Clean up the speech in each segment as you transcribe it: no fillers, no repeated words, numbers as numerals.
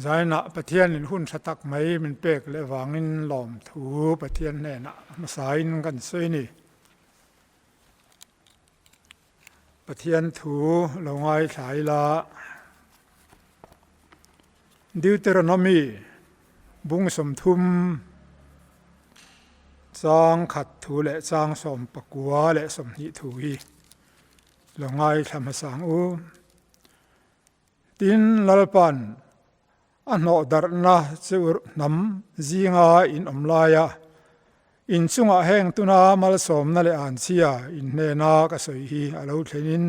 Zainah Pathianin hun tha tak mai min pek leh vangin lawmthu Pathian hnenah hmasain kan sawi a ni. Pathian thu lo ngaithla ila Deuteronomy bung 30 chang khat thu leh chang 19 leh 20 thu hi lo ngaithla hmasa ang u. Tin, Lalpa'n a hnawh darhna chu hnam zinga in awm laia in chungah heng tuna malsawmna leh anchhia in hnena ka sawi hi a lo thlenin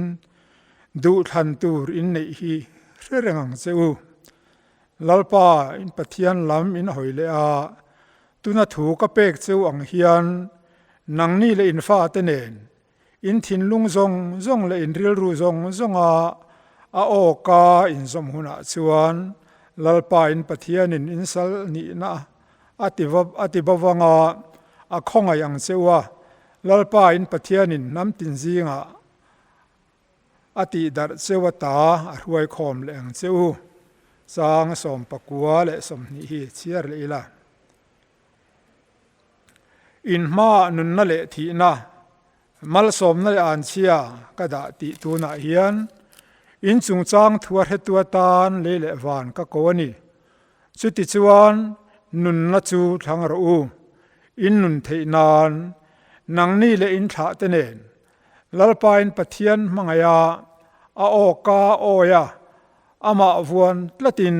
duhthlan tur in neih hi hre reng ang che u. Lalpa in Pathian lam in hawi leh a, tuna thu ka pek cheu ang hian nangni leh in fate nen In thinlung zawng zawng leh in rilru zawng zawnga a awka inzawm hunah chuan Lalpa in Pathianin in sal nihna a ti a ti bo vanga a khawngaih ang che u a, Lalpa in Pathianin hnam tin zingah a tihdarh cheu ata a hruaikhawm leh ang che u. Chang 19 leh 20 hi chhiar leh ila. Inhma nunna leh thihna, malsawmna leh anchhia ka dah tih tunah hian in chungchang thua hretu atan lei leh van ka ko a ni. Chutichuan nunna chu thlang rawh u, in nun theih nan nangni leh in thlah te nen Lalpain Pathian hmangaiha a awka awia Amah vuan tlatin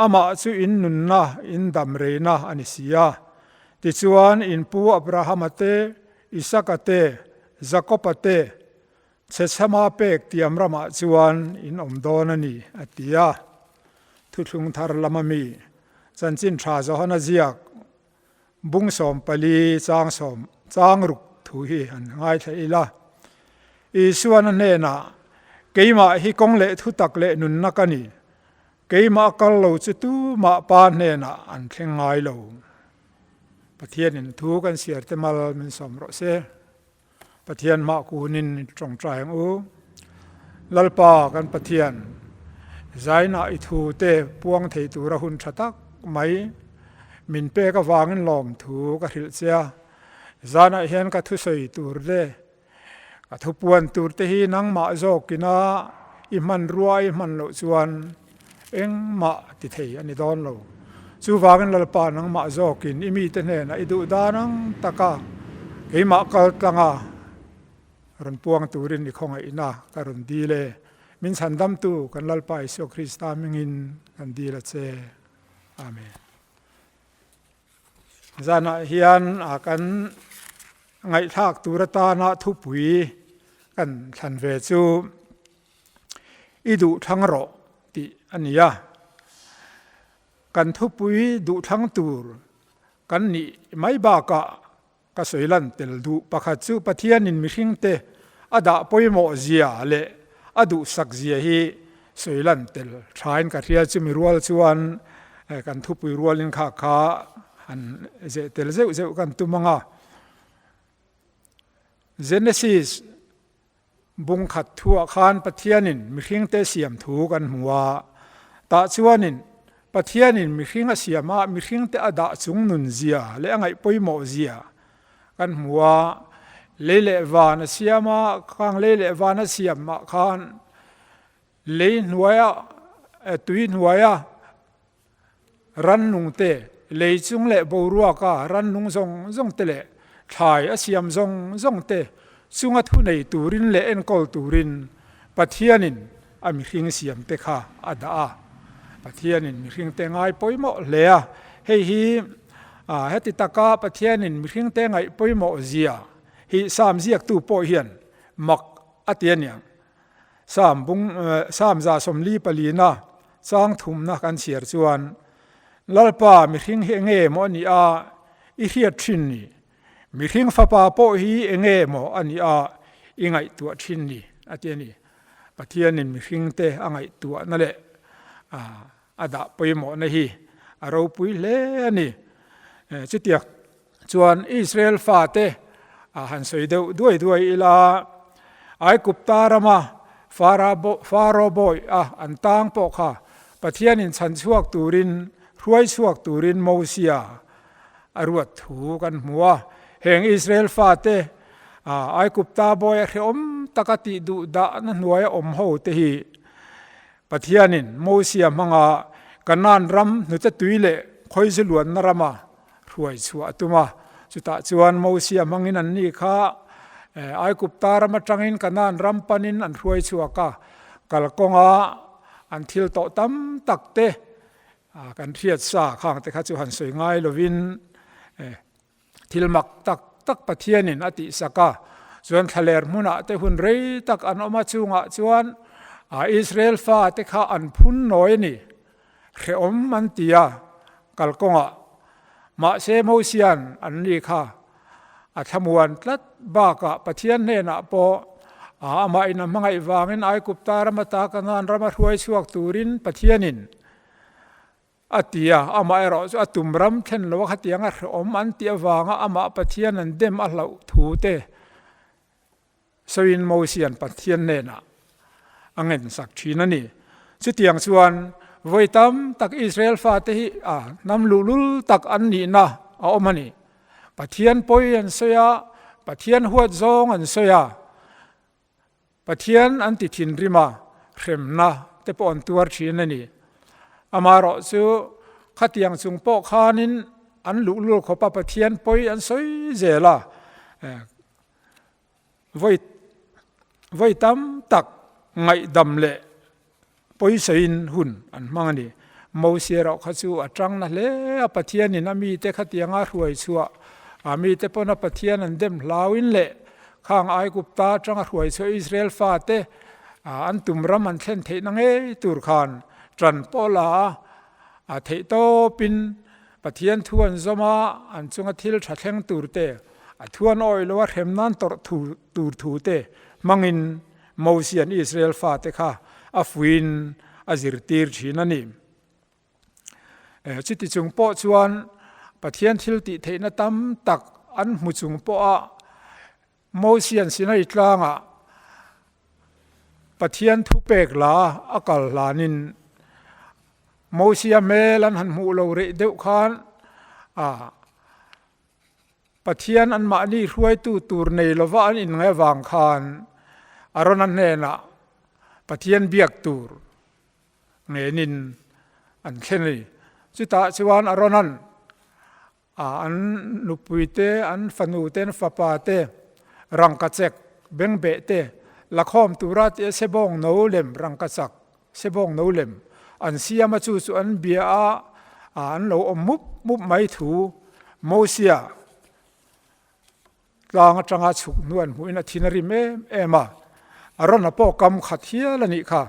amah chu in nunna, in dam reina a ni si a. Tichuan, in pu Abrahama te, Isaka te, Jakoba te, chhechhama pek tiam ramah chuan in awm dawn a ni, a ti a. Thuthlung thar lama mi, Chanchin Tha Johana ziak bung 14 chang sawm chang ruk thu hi han ngaithla ila. Isuan a hnenah, Keimah hi kawng leh thutak leh nunna ka ni. Keimah kal lo chu tumah Pa hnenah an thleng ngai lo. Pathianin thu kan siar te mal min sawm rawh se. Pathian mah kunin tawngtai ang u. Lalpa kan Pathian, zainah i thu te puang thei tura hun tha tak mai min pek avangin lawm thu ka hrilh che a. Zanah hian ka thusawi tur te, ka thupuan tur te hi nangmah zawkina i hmanrua i hman loh chuan engmah ti thei a ni dawn lo. Chuvangin Lalpa nangmah zawkin i mite hnenah i duh dan ang taka keimah kal tlanga rawn puang turin i khawngaihna ka rawn dil e. Min chhandamtu kan Lalpa Isua Krista hmingin kan dil a che. Amen. Zanah hian kan ngaihthlak tur atana thupui kan thlan ve chu I duh thlang rawh tih a ni a. Kan thupui duh thlang tur kan nih mai bakah ka sawi lan tel duh pakhat chu Pathianin mihringte a dah pawimawh zia leh a duhsak zia hi sawi lan tel thain ka hria chumi rual chuan kan thupui rualin kha kha han zeh tel zeuh zeuh kan tum ang a. Genesis Bung khat thuah khan Pathianin mihringte siam thu kan hmu a, tah chuanin Pathianin mihring a siam a, mihringte a dah chung nun zia leh a ngaih pawimawh zia kan hmu a. Lei leh van a siam a, khang lei leh van a siam mah khan lei hnuaia tui hnuaia Rannung te, lei chung leh boruaka rannung zawng zawng te leh thlai a siam zawng zawng te chunga thunei turin leh enkawl turin Pathianin a mihring siam te kha a dah a. Pathianin mihring te ngai pawimawh hle a. Hei hi heti taka Pathianin mihring te ngaih pawimawh zia hi Sam ziaktu pawh hian mak a ti a niang. Sam bung Sam 44na chang thumna kan chhiar chuan, Lalpa mihring hi enge maw a nih a, i hriat thin ni? Mihring fapa pawh hi enge maw a nih a, i ngaihtuah thin ni? a ti a ni. Pathianin mihringte a ngaihtuahna leh a dah pawimawhna hi a ropui hle a ni. Chutiang chuan Israel fate han sawi deuh duai duai ila, Aigupta rama Pharaoh bawi a an tang pawh kha. Pathianin chhan chhuak turin, hruai chhuak turin Mosia a ruat thu kan hmu a. Heng Israel fate Aigupta bawi a hrehawm taka tih duh dahna hnuaia awm ho te hi Pathianin Mosia hmanga Kanaan ram hnute tui leh khawizu luanna rama hruai chhuah a tum a. Chutah chuan Mosia hmangin anni kha Aigupta ram atangin Kanaan ram panin an hruai chhuak a, kalkawnga an thil tawh tam tak te kan hriat sa khang te kha chu han sawi ngai lovin thil mak tak tak Pathianin a tihsak a. Chuan thlaler hmunah te hun rei tak an awm a, chungah chuan Israel fate kha an phun nawi a ni. Hrehawm an ti a, kalkawngah. Mahse Mosia'n an ni kha a thlamuan tlat bakah Pathian hnenah pawh amah in a hmangaih vangin Aigupta ram ata Kanaan rama hruai chhuak turin Pathianin a ti a, amaherawh chu a tum ram thlen lo a khatiang a hrehawm an tih avanga amah Pathian an dem a hlauh thu te Sawiin Mosia'n Pathian hnenah a ngensak thin a ni. Chutiang chuan vawi tam tak Israel fate hi a hnam luhlul tak an nihna a awm a ni. Pathian pawi an sawi a, Pathian huat zawng an sawi a, Pathian an ti thinrim a, hremna te pawh an tuar thin a ni. Amaherawh chu khatiang chung pawh khanin an luhlul khawp a, Pathian pawi an sawi zel a. Vawi vawi tam tak ngaihdam leh pawisain hun an hmang a ni. Mosia erawh kha chu a tang na hle a, Pathianin a mite khatianga hruai chhuah, a mite pawn a Pathian an dem hlauin leh khang Aigupta atanga hruai chhuah Israel fate an tum ram an thlen theihna ngei tur khan tan pawh la a, a theih tawpin Pathian thu an zawm a, an chunga thil tha thleng tur te, a thu an awih lo a hrem nan tawrh thu tur thu te hmangin Mosia'n Israel fate kha a fuiin a zirtir thin a ni. Chuti chung pawh chuan Pathian thil tih theihna tam tak an hmu chung pawha Mosia'n Sinai tlangah Pathian thupek la a kal hlanin Mosia hmel an han hmuh lo reh deuh khan a Pathian anmahni hruaitu tur nei lova an inngai avang khan Arona hnenah Pathian biak tur ngenin an thlen a ni. Chutah chuan Arona'n A an nupui te, an fanu te, an fapa te, rangkachek, bengbeh te, lakhawm tura tia sebawng no lem, rangkachak sebawng no lem an siam a, chu chu an bia a, an lo awm mup mup mai thu Mosia tlang atanga chhuk hnu an hmuhin a thin a rim em em a, Arona pawh kam khat hial a nih kha.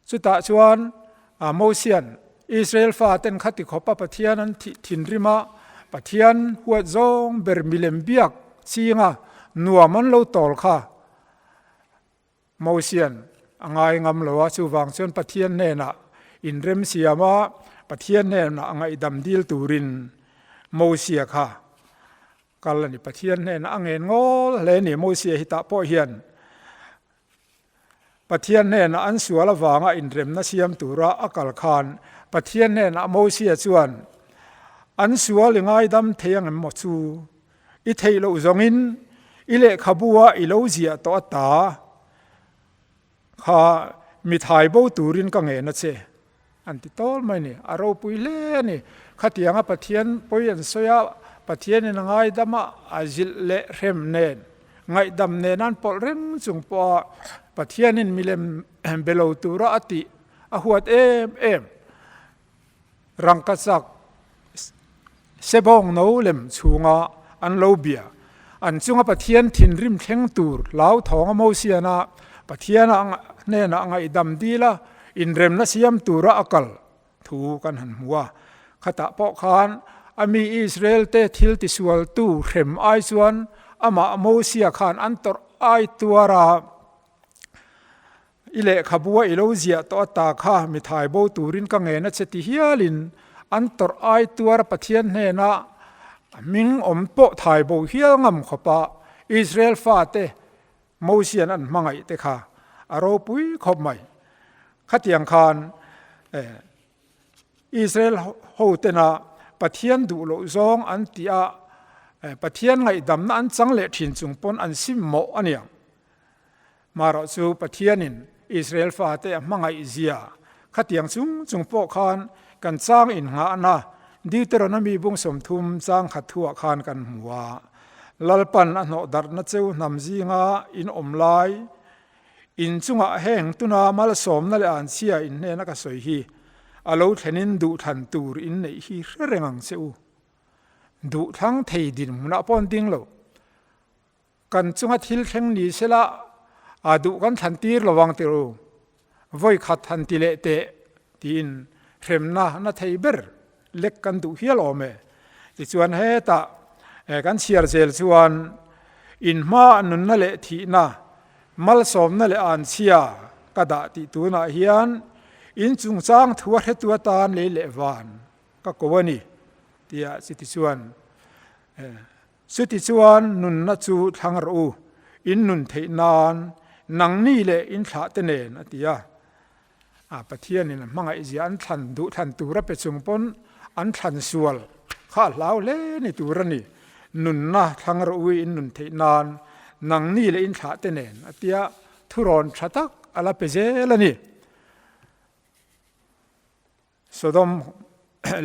Chutah chuan Mosia'n Israel faten khati khawpa Pathian an thih thinrim a, Pathian huat zawng ber milem biak chinga nuam an lo tawl kha Mosia'n a ngai ngam lo a, chuvang chuan Pathian hnenah inremsiam a, Pathian hnenah ngaihdam dil turin Mosia kha kal a ni. Pathian hnenah a ngen ngawl hle a ni. Mosia hi tah pawh hian Pathian hnenah an sual avanga inremna siam tura a kal khan Pathian hnenah Mosia chuan, An sual i ngaidam thei ang em maw chu? I theih loh zawngin i lehkhabu-a i lo ziah tawh ata kha mi thai bo turin ka ngen a che. An ti tawl mai a ni. A ropui hle a ni. Khatianga Pathian pawi an sawi a, Pathianin a ngaidam a, a zilh leh hrem nen, ngaihdam nen an pawlh reng chung pawha Pathianin milem be lo tura a tih a huat em em. Rangkachak sebawng no lem chhunga an lo bia. An chunga Pathian thinrim thleng tur hlauthawng a Mosiana Pathian hnenah ngaihdam dil a, inremna siam tura a kal thu kan han hmu a. Khatah pawh khan a mi Israel te thil tisualtu hrem ai chuan amah Mosia khan an tawrh ai tuar a. I lehkhabua i lo ziah tawh ata kha mi thai bo turin ka ngen a che ti hialin an tawrh ai tuar a Pathian hnenah hming awm pawh thai bo hial ngam khawpa Israel fate Mosian an hmangaih te kha a ropui khawp mai. Khatiang khan. Israel ho tena Pathian duh loh zawng an tih a, Pathian ngaihdamna an chang leh thin chung pawn an sim mawh a niang. Marawh chu Pathianin Israel fate a hmangaih zia khatiang chung chung pawh khan kan chang innghahna Deuteronomy bung 30 chang khat thuah khan kan hmu a. Lalpan a hnawh darhna cheu hnam zinga in awm lai In chungah heng tuna malsawmna leh anchhia in hnena ka sawi hi a lo thlenin duhthlan tur in neih hi hre reng ang che u. Duhthlang thei dinhmunah pawh an ding lo. Kan chunga thil thleng ni sela a duh kan thlan tir lo ang tir u. Vawi khat han ti leh teh tiin hremna na thei ber lek kan duh hial awm e. Tichuan hetah kan chhiar zel chuan in hma nunna leh thihna, malsawmna leh anchhia ka dah tih tunah hian in chungchang thu a hretu atan lei leh van ka ko a ni tia chuti chuan chutichuan nunna chu thlang rawh u, in nun theih nan nangni leh in thlah te nen a ti a. A Pathianin a hmangaihzia an thlan duh thlan tur a pe chung pawn an thlan sual kha a hlau hle ni tur a ni. Nunna thlang rawh ui in nun theih nan nangni leh in thlah te nen a tia thurawn tha tak a la pe zel a ni. Sodom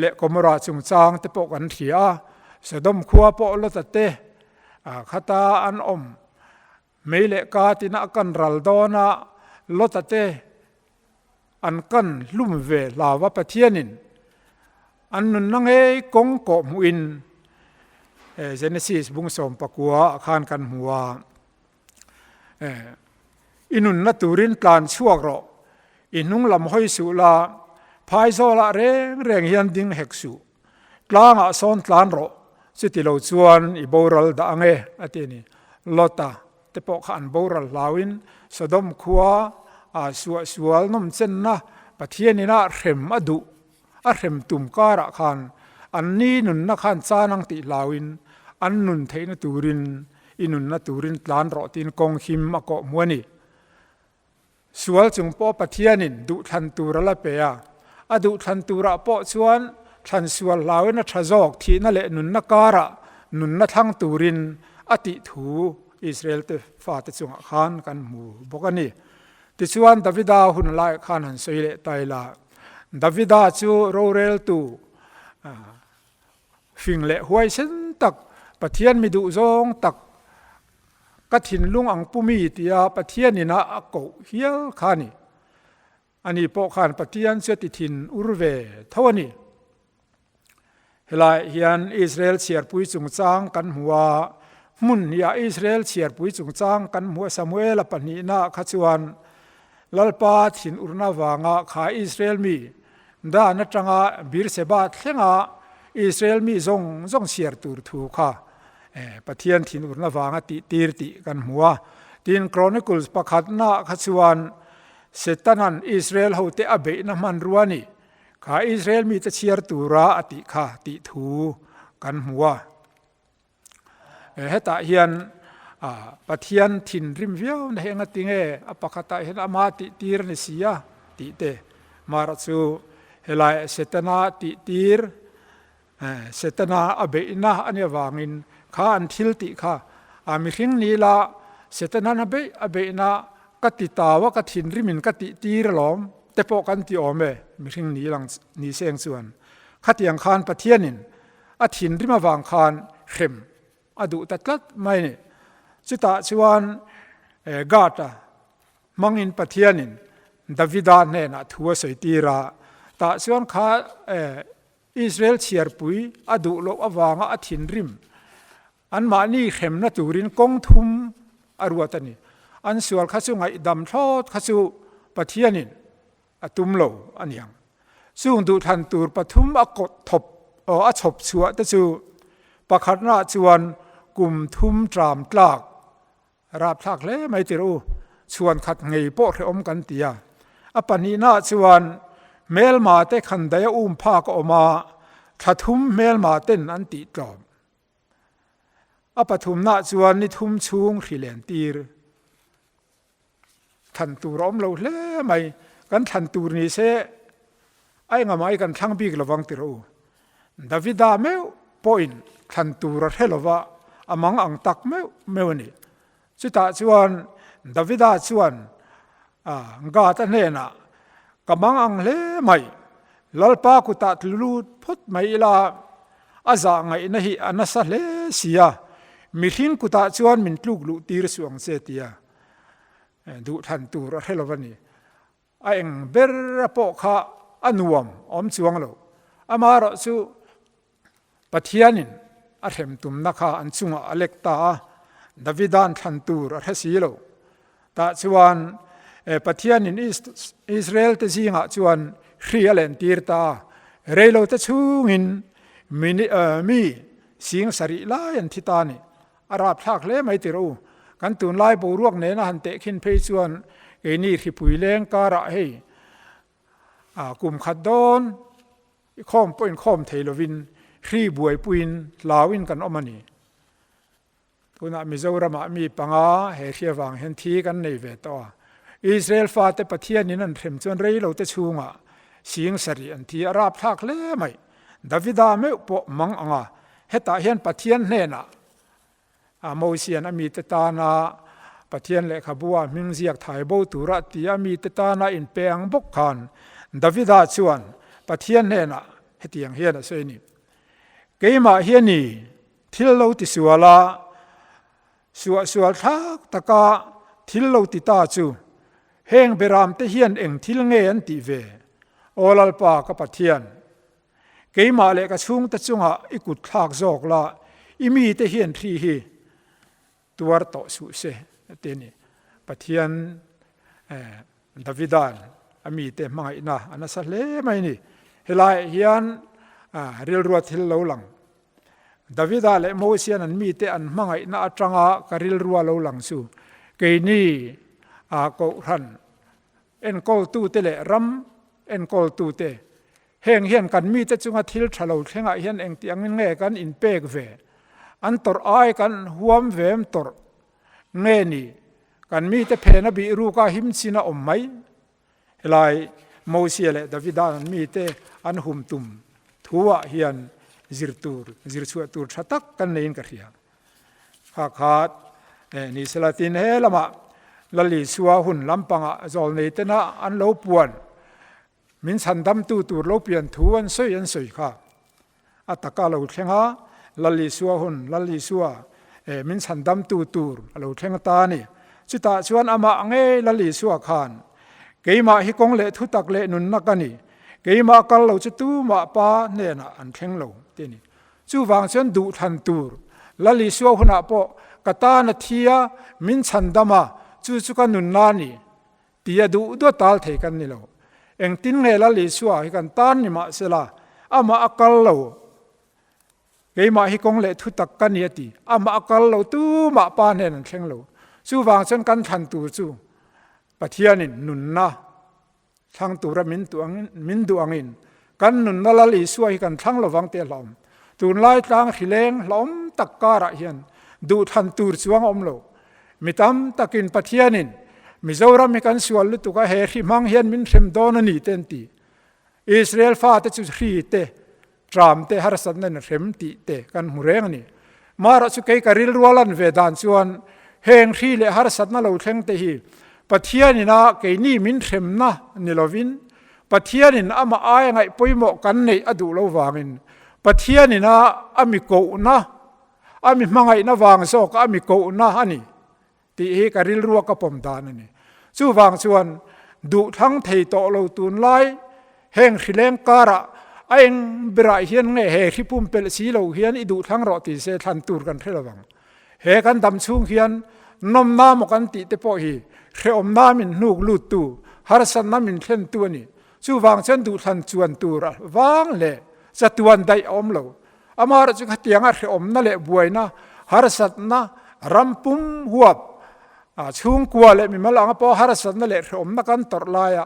leh Gomorrah chungchang te pawh kan hria a, Sodom khua pawh Lota te khata an awm Mei leh ka tina a kan ral dawn a, Lota te an kan hlum ve hlau a, Pathianin an nunna ngei kawng kawh hmuhin Genesis bung 19 ah khan kan hmu a, I nunna turin tlan chhuak rawh, i hnung lam hawi suh la, phaizawlah reng reng hian ding hek suh, Tlangah sawn tlan rawh, chuti lo chuan i boral dah ang e, a ti a ni. Lota te pawh kha an boral hlauin Sodom khua a suahsual nawmchenna Pathian inah hrem a duh, a hrem tum karah khan anni nunna khan chan ang tih hlauin an nun theihna turin i nunna turin tlan rawh tiin kawng him a kawh hmu a ni. Sual chung pawh Pathianin duhthlan tur a la pe a, a duhthlan turah pawh chuan thlan sual hlauin a tha zawk thihna leh nunna karah nunna thlang turin a tih thu Israel te fate chungah khan kan hmu bawk a ni. Tichuan Davida hun laiah khan han sawi leh ta ila, Davida chu roreltu fing leh huaisen tak, Pathian mi duhzawng tak, Ka thinlung ang pu mi tia Pathian ina a koh hial kha a ni. Ani pawh khan Pathian chu a ti thin ur ve tho a ni. Helaiah hian Israel chhiarpui chungchang kan hmu a, hmun hniah Israel chhiarpui chungchang kan hmu a Samuela pahnihna kha chuan Lalpa thin urna vanga kha Israel mi Dan atanga Beersheba thlenga Israel mi zawng zawng chhiar tur thu kha Pathian thinurna vanga tih tir tih kan hmu a. Tin, Chronicles pakhatna kha chuan Setanan Israel hote a beihna hmanrua ni kha Israel mite chhiar tura a tih kha tih thu kan hmu a. Hetah hian Pathian thinrim viau na hi enga tinge a pakhatah hian ama tih tir a ni si a tih te. Mara chu helai Setana tih tir, Setana a beihna a nih avangin kha an thil tih kha a mihring ni la Setana'n a beih a beihna ka ti tau a ka thinrimin ka tih tir alawm te pawh kan ti awm e mihring ni lang ni seng chuan. Khatiang khan Pathianin A thinrim avang khan hrem a duh ta tlat mai a ni. Chutah chuan Gad-a hmangin Pathianin Davida hnenah thu a sawi tir a, tah chuan kha Israel chhiarpui a duh loh avanga a thinrim anmahni hremna turin kawng thum a ruat a ni. An sual kha chu ngaihdam thlawt kha chu Pathianin a tum lo a niang. Chung duhthlan tur pathum a kawt thawp aw a chhawp chhuah te chu pakhatna chuan kum thum tram tlak rapthlak hle mai tir u, chhuan khat ngei pawh hrehawm kan ti a. A pahnihna chuan hmelma te khandaih a um phak a awm a, thla thum hmelma ten an tih tlawm. A pathumna chuan ni thum chhung hri len tir. Thlan tur a awm lo hle mai. Kan thlan tur ni se. A engamah i kan thlang bik lovang ti rawh u. Davida meuh pawhin thlan tur a hre lova, a mang ang tak meuh meuh a ni. Chutah chuan Davida chuan Gad-a hnenah, Ka mang ang hle mai, Lalpa kutah tlu lut phawt mai ila, a zah ngaihna hi a nasa hle si a, mihring kutah chuan min tluk luh tir suh ang che tia duhthlan tur a hre lo a ni. A eng ber pawh kha a nuam awm chuang lo. Amaherawh chu Pathianin a hrem tumna kha an chungah a lek ta a, Davida'n thlan tur a hre si lo. Tah chuan Pathianin Israel-te zingah chuan hri a lentir ta a, reilote chhungin mi sing sarih lai an thi ta a ni. A rapthlak hle mai tirh u. Kan tunlai boruak nena han tehkhin phei chuan keini hripui leng karah hei kum khat dawn i khawm pawh inkhawm thei lovin hri buaipuiin hlauin kan awm a ni. Tunah Mizoramah mi panga he hri avang hian thi kan nei ve tawh a. Israel fate Pathianin an hrem chuan reilote chhungah sing sarih an thi a rapthlak hle mai. Davida meuh pawh mang ang a, hetah hian Pathian hnenah Mosian a mite tana Pathian lehkhabua hming ziak thai bo tura tia mite tana inpe ang bawk khan Davida chuan Pathian hnenah hetiang hian a sawi a ni, Keimah hi a ni, thil lo tisual a, suahsual thlak taka thil lo ti ta chu heng beramte hian eng thil nge an tih ve? Aw Lalpa ka Pathian, keimah leh ka chhungte chungah i kut thlak zawk la, i mite hian hri hi tuar tawh suh se, a ti a ni. Pathian Davida'n a mite hmangaihna a nasa hle mai a ni. Helaiah hian rilrua thil lo lang. Davida leh Mosia'n an mite an hmangaihna atanga ka rilrua lo lang chu keini a kohhran enkawltute leh ram enkawltute heng hian kan mite chunga thil tha lo thlengah hian engti angin nge kan inpek ve, an tawrh ai kan huam ve em tawrh nge ni kan mite phena bih ruka him chin a awm mai. Helai Mosia leh Davida an mite an hum tum thuah hian zir tur, zir chhuah tur tha tak kan neiin ka hria. Kha khat ni sela tin he lamah Lal Isua hun lampangah zawlnei tena an lo puan min chhandamtu tur lo pian thu an sawi an sawi kha. A taka lo thleng a, Lal Isua hun, Lal Isua min chhandamtu tur a lo thleng ta a ni. Chutah chuan amah ngei Lal Isua khan, Keimah hi kawng leh thutak leh nunna ka ni, keimah kal lo chu tumah Pa hnenah an thleng lo, ti a ni. Chuvang chuan duhthlan tur Lal Isua hunah pawh ka tan a thi a, min chhandam a, chu chu ka nunna a ni. Tia duh duah tal thei kan ni lo. Engtin nge Lal Isua hi kan tan ni mahsela amah a kal lo. Keimah hi kawng leh thu tak ka ni a ti. Amah a kal lo tumah Pa hnen an thleng lo. Chuvang chuan kan thlan tur chu Pathianin nunna thlang tura min duh angin min duh angin kan nunna Lal Isua hi kan thlang lovang tih a hlauhawm. Tunlai tlang hrileng hlauhawm tak karah hian duhthlan tur chuang a awm lo. Mi tam takin Pathianin Mizoram hi kan sual lutuk a, he hri hmang hian min hrem dawn a ni te an ti. Israel fate chu hri te, tram te, harsatna in hrem tih te kan hmu reng a ni. Marawh chu kei ka rilrual an ve dan chuan heng hri leh harsatna lo thleng te hi Pathianin a keini min hremna ni lovin Pathianin amah aia ngaih pawimawh kan neih a duh lo vangin Pathianin a a mi kohna A mi hmangaihna vang zawk a mi kohna a ni tih hi ka rilrua ka pawm dan a ni. Chuvang chuan duhthlang thei tawh lo tunlai heng hrileng karah a eng berah hian nge he hri pumpelh si lo hian i duhthlang rawh ti se thlan tur kan hre lovang. He kan dam chhung hian nawmna maw kan tih te pawh hi hrehawmna min hnuk luttu, harsatna min thlentu a ni. Chuvang chuan duhthlan chuan tur vang leh chatuan daih a awm lo. Amaherawh chu khatianga hrehawmna leh buaina, harsatna, ram pum huap, chhungkua leh mimal anga pawh harsatna leh hrehawmna kan tawrh laia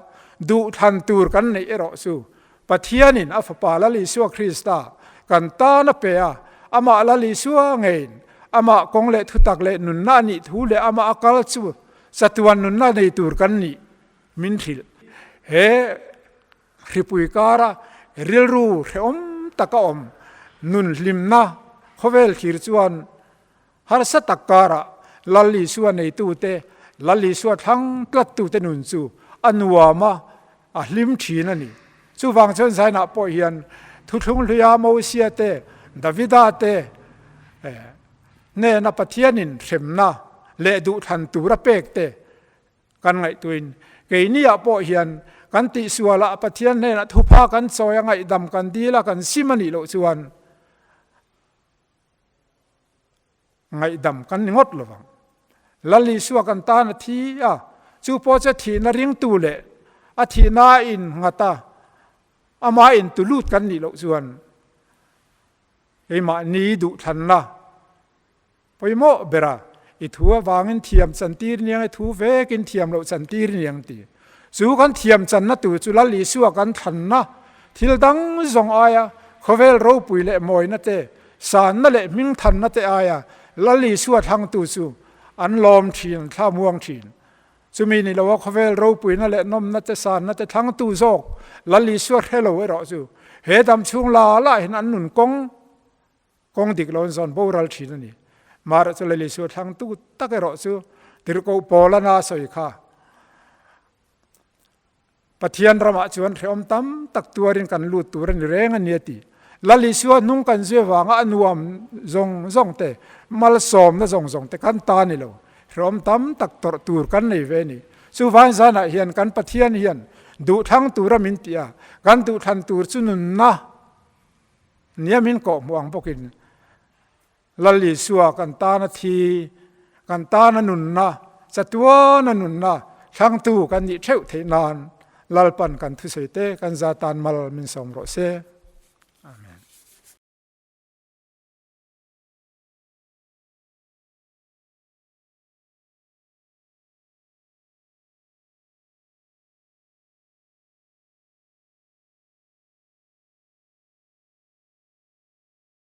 duhthlan tur kan neih erawh chu Pathianin a Fapa Lal Isua Krista kan tan a pe a, amah Lal Isua ngeiin amah kawng leh thutak leh nunna a nih thu leh amah a kal chu chatuan nunna nei tur kan nih min hrilh. He. Hripui kara rilru hrehawm taka awm nun hlimna khawvel thlir chuan harsa tak karah Lal Isua neitute, Lal Isua thlang tlattute nun chu a nuam a, a hlim thin a ni. Chuvang chuan Zainah pawh hian Thuthlung Hluia Mosia te, Davida te hnena Pathianin hremna leh duhthlan tur a pek te Kan ngaihtuin keiniah pawh hian kan tihsualah Pathian hnenah thupha kan chawi a, ngaihdam kan dil a, kan sim a nih loh chuan ngaihdam kan ni ngawt lo vang. Lal Isua kan tan a thi a, chu pawh chu thihna ringtu leh a thihna in nghat a, amah in tulut kan nih loh chuan keimahni duhthlanna Pawimawh bera i thu avangin thiam chantir niang i thu vekin thiam loh chantir niang ti. Chu kan thiam channa tur chu Lal Isua kan thlanna thil dang zawng aia khawvel ropui leh mawina te, sanna leh hmingthanna te aia Lal Isua thlangtu chu an lawm thin, an thlamuang thin. Chumi ni loa khawvel ropuina leh nawmna te, sanna te thlangtu zawk Lal Isua hre lo erawh chu he dam chhung la lah hian an nun kawng Kawng dik lo an zawn boral thin a ni. Mahra chu Lali Su thlangtu tak erawh chu tirhkoh Paula na sawi kha. Pathian ramah chuan hrehawm tam tak tuarin kan lut tur a ni reng a ni a ti. Lali Sua hnung kan zui avanga a nuam zawng zawng te, malsawmna zawng zawng te kan ta ni lo. Hrehawm tam tak tawrh tur kan nei ve a ni. Chuvain zanah hian kan Pathian hian duhthlang tura min ti a, kan duhthlan tur chu nunna, Nia min kawh hmuh ang bawkin Lal Isua kan tana thi, kan tana nunna, chatuana nunna thlangtu kan nih theuh theih nan Lalpan kan thusawi te kan za tan mal min sawm rawh se.